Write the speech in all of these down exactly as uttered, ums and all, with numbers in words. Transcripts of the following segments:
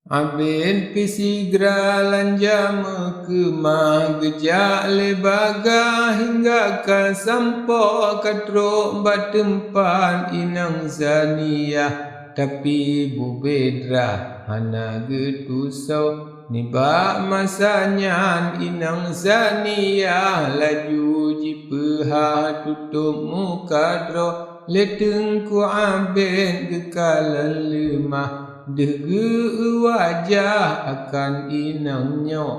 Abit pih sigra lanja meukeumah, geujak lé bagah hingga ka sampoe, ka trok bak teumpat inong Zaniyah. Tapi bubedra hana geutusoe. Nibak masa nyan inong Zaniyah laju jipeuhah tutôp muka droe lé Teungku Abit geukalon leumah. Deuh geu-eu wajah akan inong nyoe.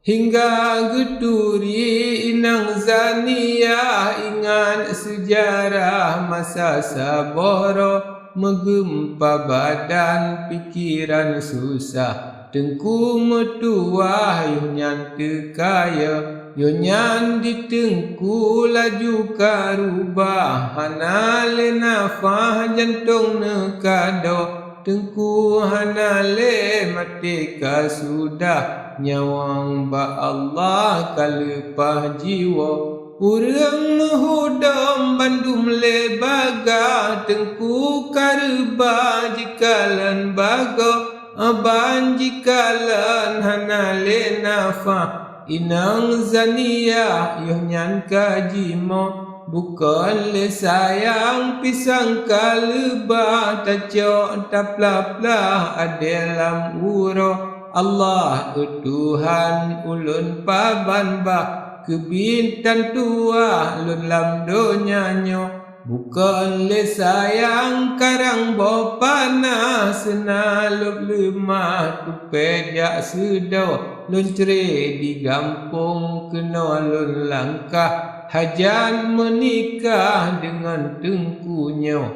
Hingga geuturi inong Zaniyah ingat seujarah masa saboh droe, meugeumpa badan pikeran susah. Teungku meutuwah yoh nyan teukayoe. Yoh nyan di Teungku laju ka rubah, hana lé nafah jantong neukadoe. Teungku hana lé maté ka sudah, nyawöng bak Allah ka leupah jiwoe. Ureuëng meuhudom bandum lé bagah, Teungku ka reubah jikalon bagoe, ban jikalon hana lé nafah. Inong Zaniyah yoh nyan ka jimoe, bukon lé sayang pisang ka leubah, tacok taplah-plah adé lam uroe. Allah, eh Tuhan, ulôn paban bah keu bintang tuwah lôn lam donya nyoe. Bukon lé sayang karang boh panah, seunalop leumah tupée jak seudoe, lôn cré di gampông keunoe lôn langkah, hajat meunikah deungon Teungku nyoe.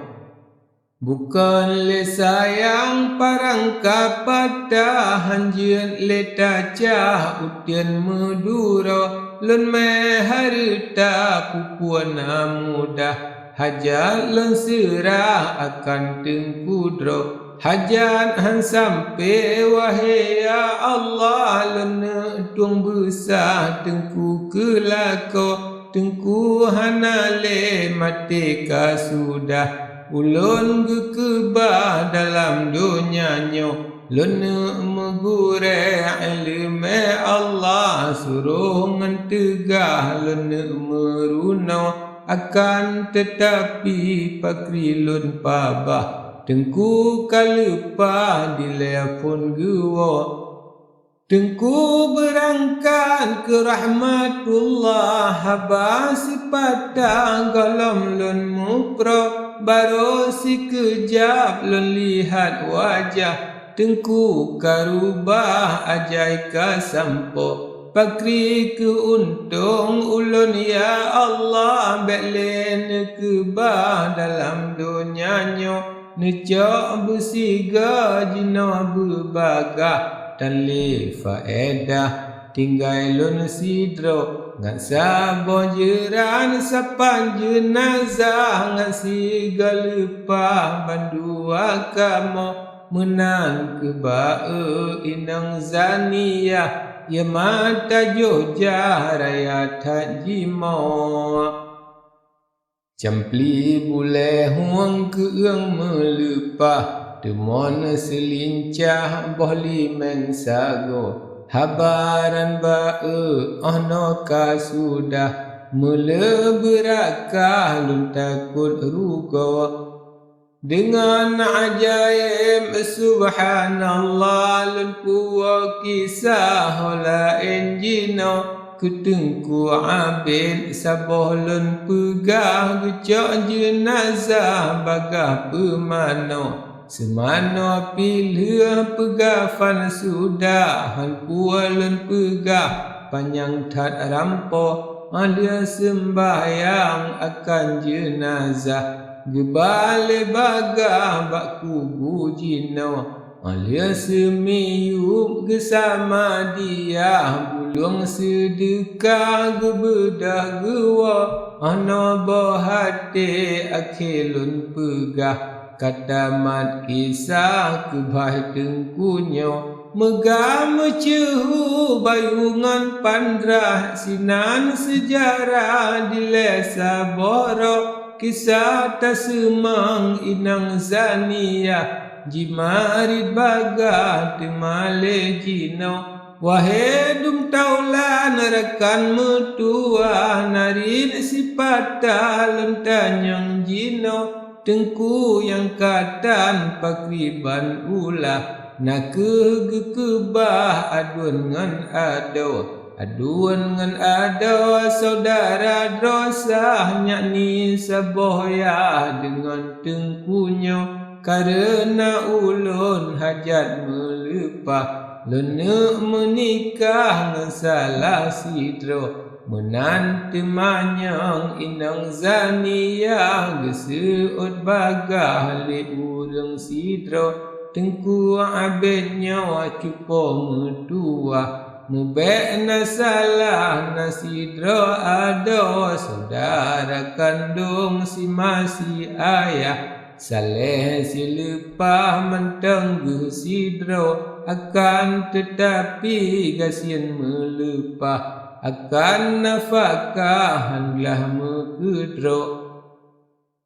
Bukon lé sayang parang ka patah, hanjeuet lé tacah uteuen meuduroe, lôn mé hareuta peue-peue na mudah. Hajat lôn seurah akan Teungku droe. Hajat han sampoe, wahé ya Allah, lôn neuk tueng beusah Teungku keu lakoe. Teungku hana lé maté ka sudah, ulôn geukeubah dalam donya nyoe. Lôn neuk meugurée iéleumé Allah, suroh ngon teugah lôn neuk meurunoe. Akan teutapi pakri lôn pabah, Teungku ka leupah dilée phon geuwoe. Teungku beurangkat keu rahmatullah, haba sipatah gohlom lôn muprok, barô sikeujab lôn lihat wajah. Teungku ka rubah ajai ka sampoe, pakri keu untông ulôn ya Allah, bék lé neukeubah dalam donya nyoe. Neucok beusigoe jinoe beubagah, tan lé faedah tinggai lôn sidroe. Ngat saboh jeuran sapan jeunazah, ngat sigoe leupah bandua kamoe. Meunan keuh ba-e inong Zaniyah, ié mata joh jah raya that jimoe. Campli bulée hueng keueueng meuleupah, teumon seulincah boh limeng sagoe. Haba ran ba-e óh noe ka sudah, meuleubeurangkat lôn takot rugoe. Deungon ajaéb subhanallah lôn puwoe kisah ho laén jinoe. Keu Teungku Abid saboh lôn peugah, geucok jeunazah bagaih peumanoe. Seumanoe pih lheueh peugafan sudah, han puwoe lôn peugah panyang that rampoe. Óh lheueh seumbahyang akan jeunazah, geuba lé bagaih bak kubu jinoe. Óh lheueh seumiyueb geusamadiah, bulueng seudeukah geubeudôh geuwoe. Óh noe boh até akhé lôn peugah, ka tamat kisah keubah Teungku nyoe. Meuga meuceuhu bayu ngon pandrah, sinan seujarah dilée saboh droe. Kisah taseumang inong Zaniyah, Jimarit bagah teuma lé jinoe. Wahé dum taulan rakan meutuwah, narit sipatah lôn tanyong jinoe. Teungku nyang ka tan pakriban ulah, na kheueh geukeubah aduen ngon adoe. Aduen ngon adoe syedara droe sah, nyak ni saboh yah deungon teungku nyoe. Kareuna ulôn hajat meuleupah, lôn neuk meunikah ngon salah sidroe. Meunan teuma nyang inong Zania geuseuôt bagah lé ureuëng sidroe. Teungku Abed nyoe cupo meutuwah, meubék na salah na sidroe adoe, syedara kandong si ma si ayah. Saléh sileupah mantong geuh sidroe, akan teutapi gasien meuleupah, akan nafakah han glah meukeudroe.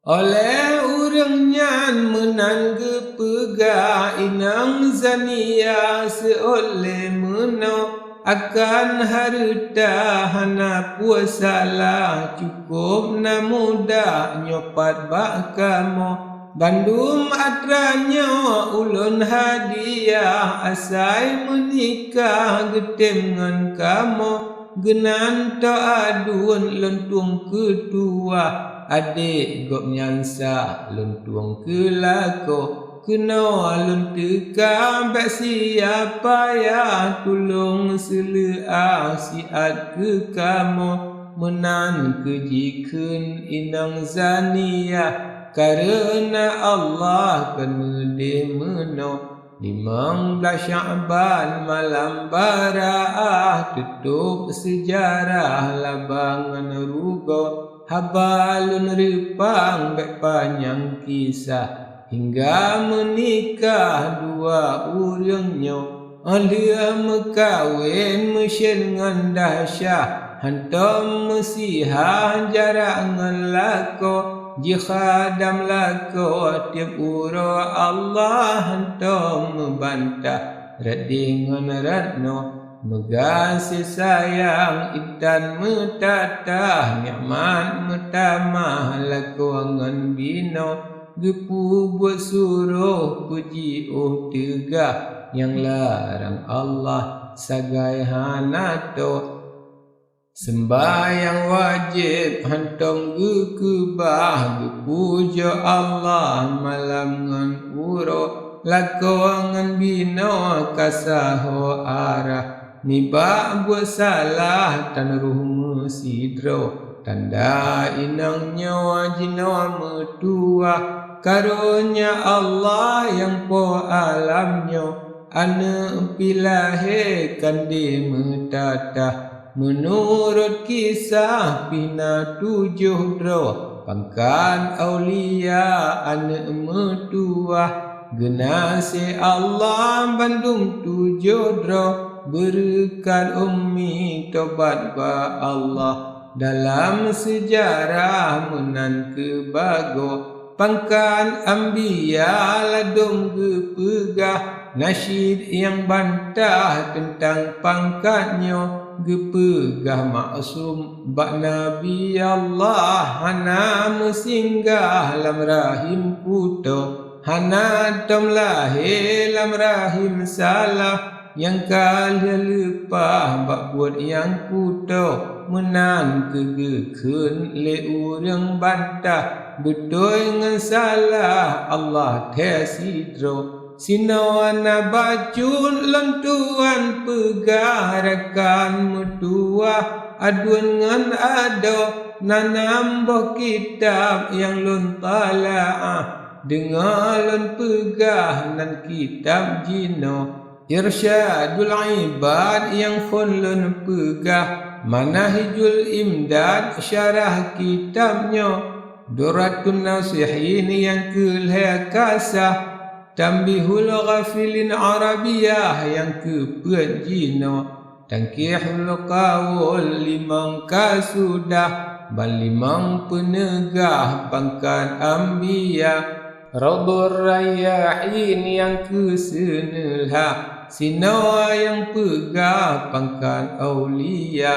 Óh lheueh ureuëng nyan meunan geupeugah inong Zania seuôt lé meunoe, akan hareuta hana peue salah, cukôp na mudah nyoe pat bak kamoe. Bandum atra nyoe ulôn hadiah, asai meunikah geutem ngon kamoe. Geunan toh aduen lôn tueng keutuwah, adék gobnyan sa lôn tueng keu lakoe. Keunoe lôn teuka bék sia payah, tulông seuleuah siat keu kamoe. Meunan keu jikheun inong Zania, kareuna Allah kon meudeh meunoe. Limong blaih Syakban malam baraah, teutôb seujarah laba ngon rugoe. Haba lôn reupang bék panyang kisah, hingga meunikah dua ureuëng nyoe. Óh lheueh meukawen meusyén ngon Dahsyah, hantom meusiha jarak ngon lakoe. Jikhadam lakoe tieb uroe, Allah hantom meubantah. Rot déh ngon rot noe meugaséh sayang, intan meutatah, nikmat meutamah, lakoe ngon binoe. Geupeubuet surôh peujiôh teugah, nyang larang Allah sagai hana toh. Seumbahyang wajéb hantom geukeubah, geupujoe Allah malam ngon uroe. Lakoe ngon binoe ka saho arah, nibak buet salah tan roh meusidroe. Tanda inong nyoe jinoe meutuwah, karonya Allah nyang po alam nyoe. Aneuëk pih lahé kandé meutatah, meunurot kisah pih na tujoh droe. Pangkat aulia aneuëk meutuwah, geunaséh Allah bandum tujoh droe. Beureukat ummi tobat bak Allah, dalam seujarah meunan keu bagoe. Pangkat anbiya ladôm geupeugah, nasyid nyang bantah teuntang pangkat nyoe. Geupeugah maksum bak Nabi Allah, hana meusinggah lam rahim kuto, hana tom lahé lam rahim salah. Nyang ka lheueh leupah bak buet nyang kuto, meunan keu geukheun lé ureuëng bantah. Beutôi ngon salah Allah thée sidroe. Sinoe na bacut lôn tuan peugah, rakan meutuwah, aduen ngon adoe, na nam boh kitab nyang lôn talaah. Deungoe lôn peugah nan kitab jinoe. Irsyadul Ibad nyang phon lôn peugah, Manahijul Imdad syarah kitab nyoe, Durratun Nasihin nyang keu lhée ka sah, Tanbihul Ghafilin Arabiyah nyang keu peuet jinoe, Tanqihul Qaul limong ka sudah, ban limong peuneugah pangkat anbiya. Raudhur Rayyahin nyang keu seuneulhah, sinoe nyang peugah pangkat aulia.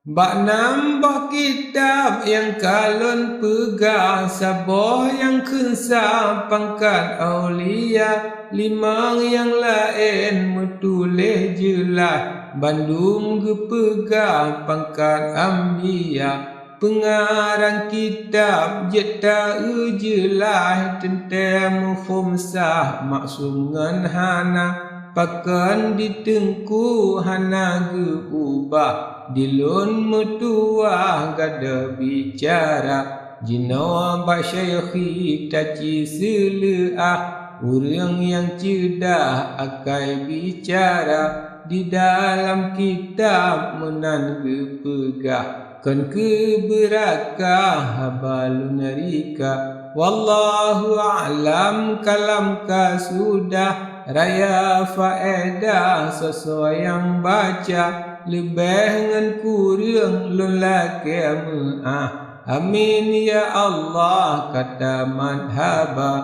Bak nam boh kitab nyang ka lôn peugah, saboh nyang kheun sa pangkat aulia, limong nyang laén meutuléh jeulaih, bandum geupeugah pangkat anbiya. Peungarang kitab jeuet taeu-eu jeulaih, teuntée muphom sah maksum ngon hana, pakon di teungku hana geu-ubah. Di lôn meutuwah gadôh bicara, jinoe bak syekhi taci seuleuah, ureuëng nyang ceudah akai bicara. Di dalam kitab meunan geupeugah, kon keu beurakah haba lôn rika. Wallahu a'lam, kalam ka sudah, raya faedah soe-soe nyang baca, leubeh ngon kureueng lôn lakée meuáh. Amin ya Allah, ka tamat haba.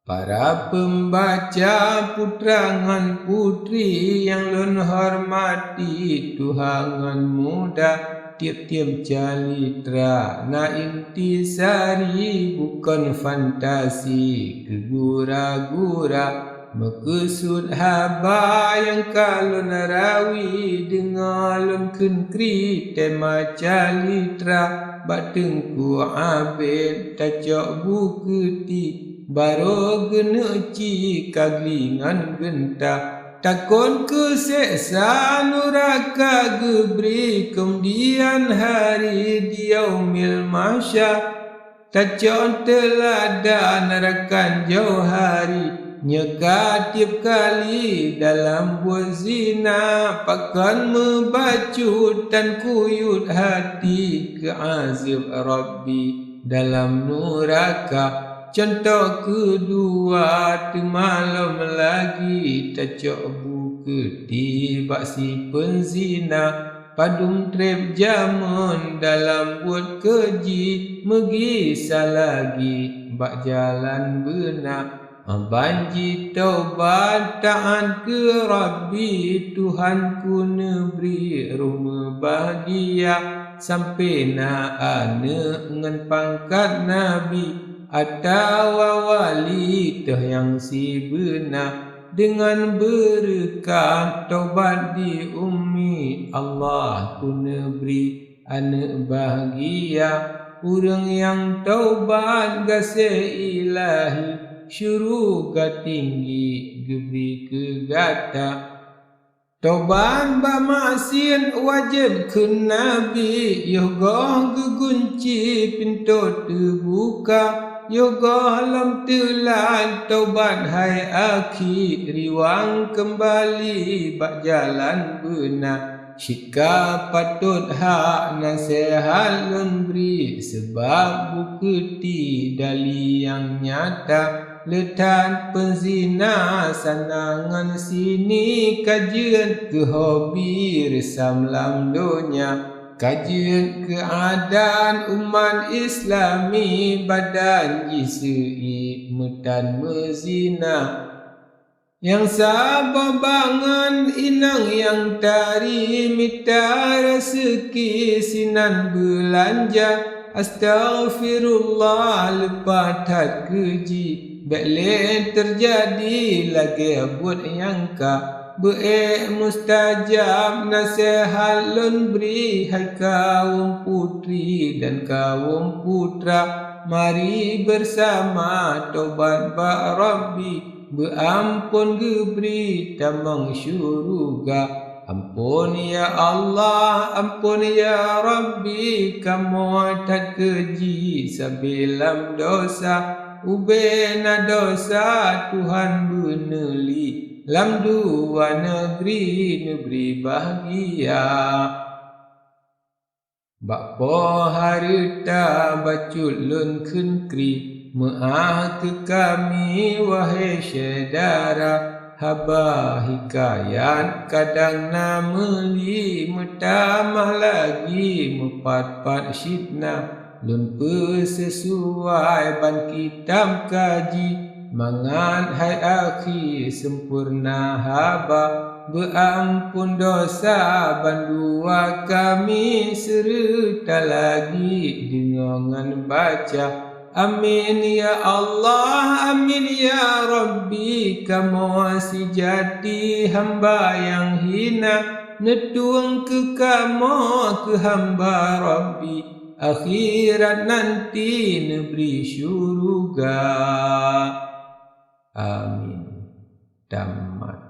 Para peumbaca, putra ngon putri nyang lôn hormati, tuha ngon muda, tieb-tieb calitra na intisari, bukon fantasi keu gura-gura. Meukeusut haba nyang ka lôn rawi, deungoe lôn kheun kri tema calitra, bak Teungku Abed tacok bukeuti. Barô geuneuk ci ka gli ngon geunta, takon keu seksa nuraka geubri, keumudian hari di Yaumil Mahsyar, tacok teuladan rakan jauh hari. Nyoe ka tieb kali dalam buet zina, pakon meubacut tan kuyut hati keu azeueb Rabbi dalam nuraka. Cuntoh keudua, teuma lom lagi tacok bukeuti bak si peuzina, padum treb jameun dalam buet keuji, meugisa lagi bak jalan beuna. Ban jitaubat taát keu Rabbi, Tuhanku neubri roh meubahgia, sampoe na aneuëk ngon pangkat nabi atawa wali teuh nyang sibeuna. Deungon beureukat taubat di ummi, Allah ku neubri aneuëk bahgia. Ureuëng nyang taubat gaséh Ilahi, syeuruga tinggi geubri keu gata. Taubat bak maksiet wajéb kheun Nabi, yoh goh geugunci pintoe teubuka, yoh goh lom teulat taubat hai akhi, riwang keumbali bak jalan beuna. Cit ka patot hak naseuhat lôn bri, seubab bukeuti dali nyang nyata. Le that peuzina sana ngon sini, ka jeuet keu hobi reusam lam donya, ka jeuet keu adat umat Islami, badan jih seu-ieb meutan meuzina. Nyang saboh bangon inong nyang tari, mita raseuki sinan beulanja. Astaghfirullah, leupah that keuji, bék lé teujadi lagée buet nyang ka. Beuék mustajab naseuhat lôn bri, hai kawöm putri dan kawöm putra, mari beusama taubat bak Rabbi. Beuamphon geubri tamong syeuruga. Amphon ya Allah, amphon ya Rabbi, kamoe that keuji sabé lam desya. Ubé na desya Tuhan beuneuli, lam dua neugri neubri bahgia. Bak poh hareuta bacut lôn kheun kri, meuáh keu kami wahé syedara, haba hikayat kadang na meuli, meutamah lagi meupat-pat cit na. Lôn peuseusuai ban kitab kaji, mangat hai akhi sempurna haba. Beuamphon dosa bandua kami, seureuta lagi deungoe ngon baca. Amin ya Allah, amin ya Rabbi. Kamoe sijati hamba nyang hina, neutueng keu kamoe keu hamba Rabbi, akhirat nanti neubri syuruga. Amin. Tamat.